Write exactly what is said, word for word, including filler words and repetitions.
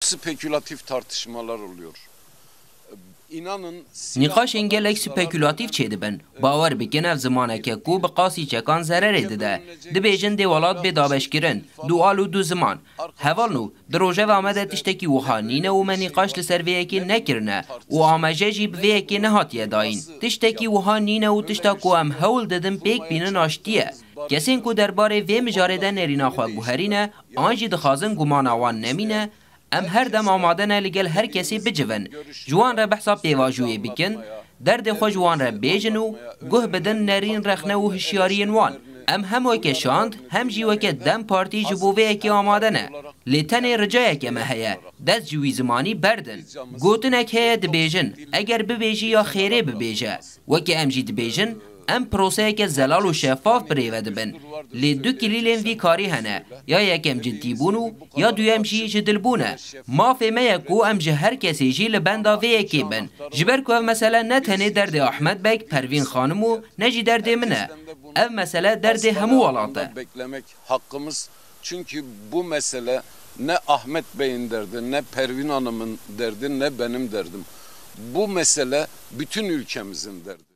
Spekülatif tartışmalar oluyor. İnanın, Nîqaşên gelek spekulatif çêdibin. Bawer bikin, ev zimaneke ku bi qasî çekan zererê dide. Dibêjin dê welat bê dabeşkirin, du al û du ziman. Hevalno, di rojeva me de tiştekî wiha nîne û me nîqaş li ser vê yekê nekirine û amaje jî bi vê yekê nehatiye dayîn. Tiştekî wiha nîne û tişta ku em hewl didin pêk bînin aştî ye. Kesên ku derbarê vê mijarê de nêrîna xwe guherîne, an jî dixwazin gumana wan nemîne, em her dem amade ne li gel her kesê bicivin, ji wan re behsa pêvajoyê bikin, derdê xwe ji wan re bêjin û guh bidin nerîn rexne û hişyariyên wan. Em hem weke şand, hem jî weke DEM Partî ji bo vê yekê amade ne. Lê tenê ricayeke me heye, dest ji wî zimanî berdin. Gotinek heye dibêjin, eger bibêjî ya xêrê bibêje. Weke em jî dibêjin, em proseyeke zelal û şefav bi rê ve dibin. Lê du kilîlên vî karî hene, ya yekem cidîbûn û ya duyem jî ji dilbûn e. Mafê me ye ku em ji her kesê jî li benda vê yekê bin. Ji ber ku ev mesele ne tenê derdê Ahmet Beg, Pervîn Xanim û ne jî derdê min e. Ev mesele derdê hemû welat e. Beklemek hakkımız. Çünkü bu mesele ne Ahmet Bey'in derdi, ne Pervin Hanım'ın derdi, ne benim derdim. Bu mesele bütün ülkemizin derdi.